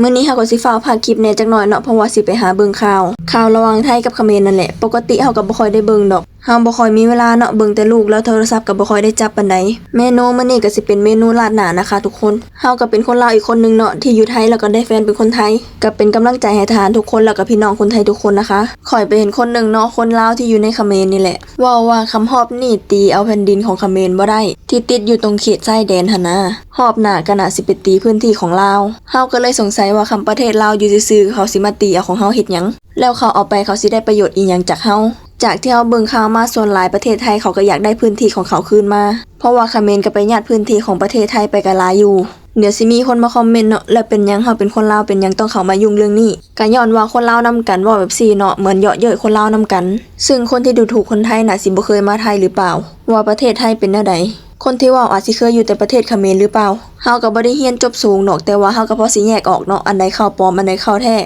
ມື້ນີ້ເຮົາກໍຊິຟ້າວພາກຄລິບແດ່ຈັກໜ້ອຍເນາະ ເພາະວ່າຊິໄປຫາເບິ່ງຂ່າວ ຂ່າວລະຫວ່າງໄທກັບຂະເໝນນັ້ນແຫຼະ. ປົກກະຕິເຮົາກໍບໍ່ຄ່ອຍໄດ້ເບິ່ງດອກ ເຮົາບໍ່ຄ່ອຍມີເວລາເນາະ ເບິ່ງແຕ່ລູກ ແລ້ວໂທລະສັບກໍບໍ່ຄ່ອຍໄດ້ຈັບປານໃດ. ເມນູມື້ນີ້ກໍຊິເປັນເມນູລາດໜ້ານະຄະທຸກຄົນ. ເຮົາກໍເປັນຄົນລາວອີກຄົນໜຶ່ງເນາະ ທີ່ຢູ່ໄທ ແລ້ວກໍໄດ້ແຟນເປັນຄົນໄທ. ກໍເປັນກຳລັງໃຈໃຫ້ທະຫານທຸກຄົນ ແລ້ວກໍພີ່ນ້ອງຄົນໄທທຸກຄົນນະຄະ. ຂ້ອຍໄປເຫັນຄົນໜຶ່ງເນາະ ຄົນລາວທີ່ຢູ່ໃນຂະເໝນນີ້ແຫຼະ ເວົ້າວ່າຄຳຮອບນີ້ຕີເອົາແຜ່ນດິນຂອງຂະເໝນບໍ່ໄດ້ ທີ່ຕິດຢູ່ຕົງເຂດຊາຍແດນຫັ້ນນາ. ຮອບໜ້າກໍໜ້າຊິໄປຕີພື້ນທີ່ຂອງລາວ. ເຮົາກໍເລີຍສົງໄສວ່າຄຳປະເທດລາວຢູ່ຊື່ໆ ເຂົາຊິມາຕີເອົາຂອງເຮົາເຮັດຫຍັງ? ແລ້ວເຂົາເອົາໄປ ເຂົາຊິໄດ້ປະໂຫຍດອີ່ຫຍັງຈາກເຮົາ? ຈາກທີ່ເຮົາເບິ່ງຂ່າວມາ ສ່ວນຫຼາຍປະເທດໄທເຂົາກໍຢາກໄດ້ພື້ນທີ່ຂອງເຂົາຄືນມາ ເພາະວ່າຂະເໝນກໍໄປຍາດພື້ນທີ່ຂອງປະເທດໄທໄປກໍຫຼາຍຢູ່. ດຽວຊິມີຄົນມາຄອມເມັນເນາະ ແລ້ວເປັນຫຍັງເຮົາເປັນຄົນລາວ ເປັນຫຍັງຕ້ອງເຂົ້າມາຫຍຸ້ງເລື່ອງນີ້? ກໍຍ້ອນວ່າຄົນລາວນຳກັນເວົ້າແບບຊີ້ເນາະ ເໝືອນເຍາະເຍີ້ຍຄົນລາວນຳກັນ. ຊຶ່ງຄົນທີ່ດູຖູກຄົນໄທໜ້າຊິບໍ່ເຄີຍມາໄທຫຼືເປົ່າ? ວ່າປະເທດໄທເປັນແນວໃດ? ຄົນທີ່ເວົ້າອາດຊິເຄີຍຢູ່ແຕ່ປະເທດຂະເໝນຫຼືເປົ່າ? ເຮົາກໍບໍ່ໄດ້ຮຽນຈົບສູງດອກ ແຕ່ວ່າເຮົາກໍພໍຊິແຍກອອກເນາະ ອັນໃດຂ່າວປອມ ອັນໃດຂ່າວແທ້.